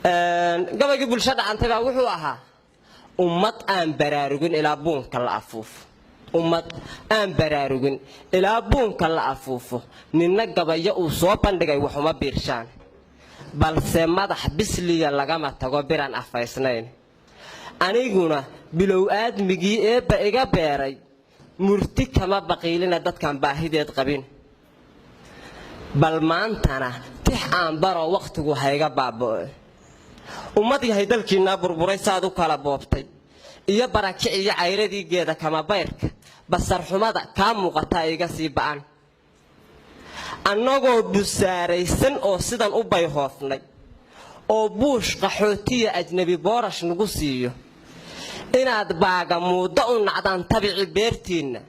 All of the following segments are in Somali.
Gabaygii bulsho dhacantay baa wuxuu ahaa: ummad aan baraarugin ilaa buunka la afuufo, ummad aan baraarugin ilaa buunka la afuufo, ninna gabayo uu soo bandhigay waxuma biirshaan. Balse madax bisliya lagama tago biraan afaysnayn. Aniguna bilow aadmigii eebba iga beeray, murti kama baqiilina dadkan baahideed qabin. Bal maantana tix aan baroo wakhtigu hayga baaba'o. Ummad yahay dalkiinnaa burburay saad u kala boobtay iyo barakic iyo cayradii geeda kama bayrka, basarxumada kaa muuqataa iga sii ba'an. Annagoo busaaraysan oo sidan u bayhoofnay oo buush qaxootiya ajnabi boorash nagu siiyo, inaad baaga muuddo u nacdaan tabici beertiinna,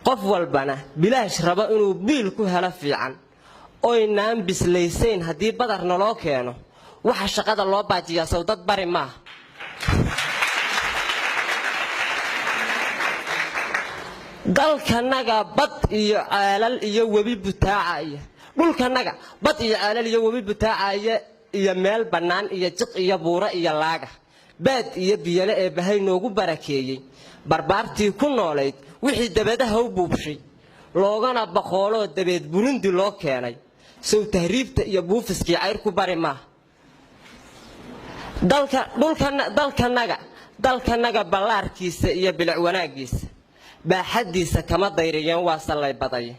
qof walbana bilaash rabo inuu biil ku helo fiican, oynaan bislaysayn haddii badar naloo keeno, waxa shaqada loo baajiyaa sow dad bari maaha. Dalkanaga bad iyo ceelal iyo webi butaacaya, dhulkanaga bad iyo ceelal iyo webi butaacaya, iyo meel bannaan iyo jiq iyo buuro iyo laaga, baad iyo biyale ee bahay noogu barakeeyey, barbaartii ku noolayd wixii dabadaha u buubshay, loogana baqooloo dabeed Burundi loo keenay, sow tahriibta iyo buufiskii cayr ku bari maaha. Dalkanaga ballaarkiisa iyo bilic wanaaggiisa baaxaddiisa kama dayriyeen, waa sallay baday.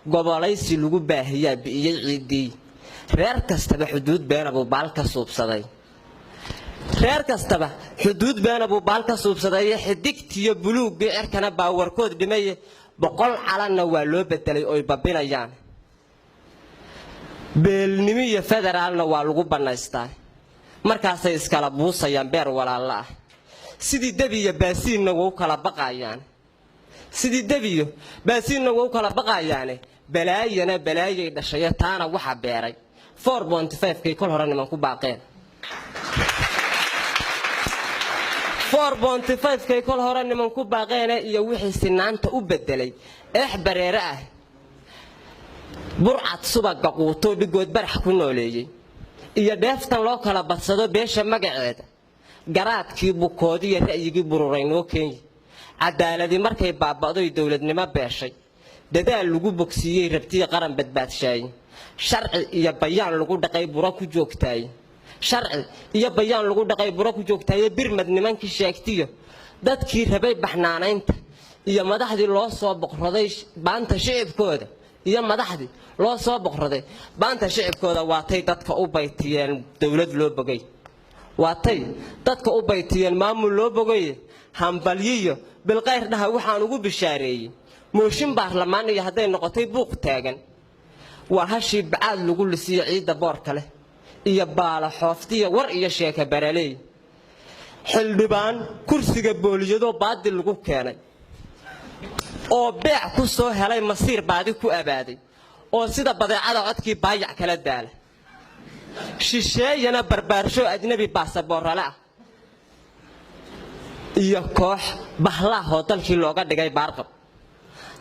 Gobolaysi lagu baahiyaa bi'iyey ciiddii. Reer kastaba xuduud beena buu baal ka suubsaday, reer kastaba xuduud beena buu baal ka suubsadaye. Xidigtiyo buluuggii cirkana baawarkood dhimaye, 100 calanna waa loo bedelay oy babinayaan. Beelnimo iyo federaalna waa lagu bannaystaa, markaasay iskala buusayaan beer walaalla ah. Sidii debiyo baasiinna wau kala baqayaan, sidii debiyo baasiinna wau kala baqayaane. Balaayana balaayay dhashayo, taana waxa beeray 4.5-kay kol hore niman ku baaqeen, 4.5-kay kol hore niman ku baaqeene, iyo wixii sinaanta u bedelay eex bareere ah, burcad subaga quutoo dhigood barax ku nooleeyey, iyo dheeftan loo kala badsado beesha magaceeda. Garaadkii bukoodiyo ra'yigii bururay noo keenyi. Cadaaladii markay baaba'doy dowladnimo beeshay, dadaal lagu bogsiiyey rabtiyi qaran badbaadshaay. Sharci iyo bayaan lagu dhaqay buro ku joogtaay, sharci iyo bayaan lagu dhaqay buro ku joogtaaye. Birmad nimankii sheegtiyo dadkii rabay baxnaanaynta, iyo madaxdii loo soo boqroday baanta shicibkooda, iyo madaxdii loo soo boqroday baanta shicibkooda, waatay dadka u baytiyeen dowlad loo bogay, waatay dadka u baytiyeen maamul loo bogaye. Hambalyiyo bilkayr dhaha waxaan ugu bishaareeyey mooshin baarlamaan iyo hadday noqotay buuq taagan, waa hashii bacaad lagu lisiyo ciidda boorka leh iyo baala xooftiya war iyo sheeka baraleey. Xildhibaan kursiga booliyadoo baadil lagu keenay oo beec ku soo helay, masiir baadi ku abaaday, oo sida badeecada codkii baayac kala daala, shisheeyana barbaarsho ajnabi baasaboorale ah, iyo koox bahlaahoo dalkii looga dhigay baarqab,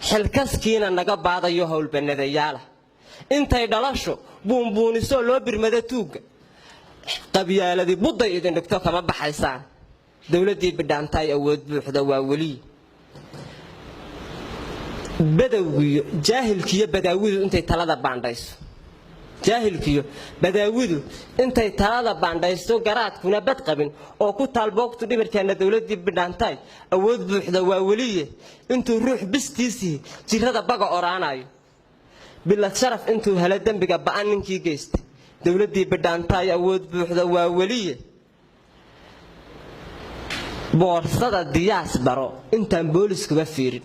xilkaskiina naga baadayo howlbanadayaala, intay dhalasho buunbuunisoo loo birmada tuugga, qabyaaladii budday idin dhigto kama baxaysaan. Dowladdii bidhaantaay awood buuxda waa weliy. Badowgiyo jaahilkiyo badaawidu intay talada baandhayso, jaahilkiyo badaawidu intay talada baandhaysto, garaadkuna bad qabin oo ku taal boogtu dhibirkeenna, dowladdii bidhaantaay awood buuxda waa weliye. Intuu ruux bistiisii jirada baga oraanayo, bilad sharaf intuu helo dembiga ba'an ninkii geystay, dowladdii bidhaantaay awood buuxda waa weliye. Boorsada diyaas baro intaan booliskuba fiirin,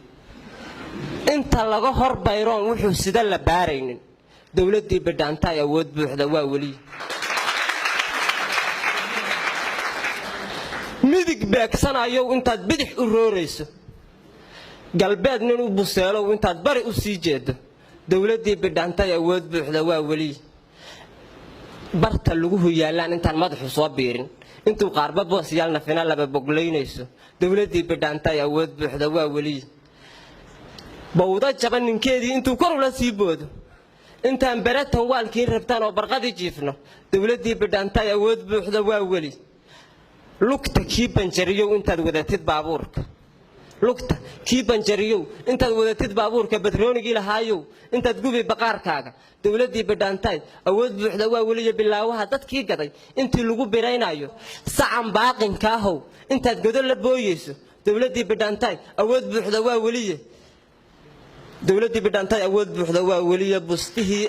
inta laga hor bayroon wuxuu sida la baaraynin, dowladdii bidhaantaay awood buuxda waa weliye. Midig beegsanayow intaad bidix u roorayso, galbeed nin u buseelow intaad bari u sii jeedo, dowladdii bidhaantay awood buuxda waa weliye. Barta laguhu yaallaan intaan madaxu soo biirin, intuu qaarba boos yaalna fina laba boglaynayso, dowladdii bidhaantay awood buuxda waa weliye. Bawda jaban ninkeedii intuu kor ula sii boodo, Intaan beratan waalkiin rabtaan oo barqadii jiifno, dowladdii bidhaantay awood buuxda waa weli. Lugta kii banjariyow intaad wadatid baabuurka, lugta kii banjariyow intaad wadatid baabuurka, batroonigii lahaayow intaad gubi baqaarkaaga, dowladdii bidhaantay awood buuxda waa weliyo. Bilaawaha dadkii gaday intii lagu biraynayo, sacan baaqinka ahow intaad godo la booyeyso, dowladdii bidhaantay awood buuxda waa weliye. Dowladdii bidhaantay awood buuxda waa weliye. Bustihii,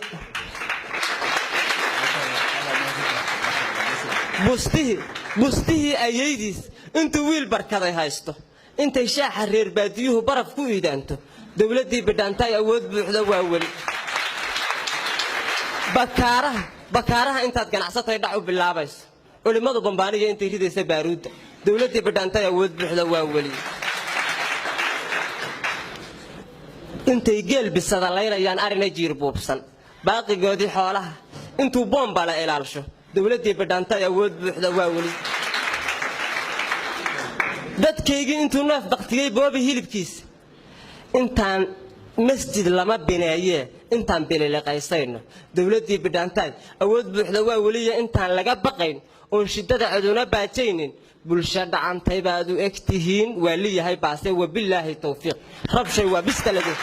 bustihii, bustihii ayaydiis intuu wiil barkaday haysto, intay shaaxa reer baadiyuhu baraf ku iidaanto, dowladdii bidhaantay awood buuxda waa weli. Bakaaraha, bakaaraha intaad ganacsatay dhac u bilaabayso, culimmadu bambaaniya intay ridaysa baaruudda, dowladdii bidhaantay awood buuxda waa weli. Intay geel bisadalaynayaan arina jiir buubsan, baaqigoodii xoolaha intuu boombala ilaalsho, dowladdii bidhaantay awood buuxda waa weli. Dadkaygii intuu neef baktiyey boobi hilibkiisa, intaan masjid lama bineeyee intaan bililiqaysayno, dowladdii bidhaantaay awood buuxda waa weliya. Intaan laga baqayn oon shidada coduna baajaynin, bulsho dhacantay baad u eg tihiin, waa liyahay baase. Wabilaahi towfiiq. Rabshay waa bistalade.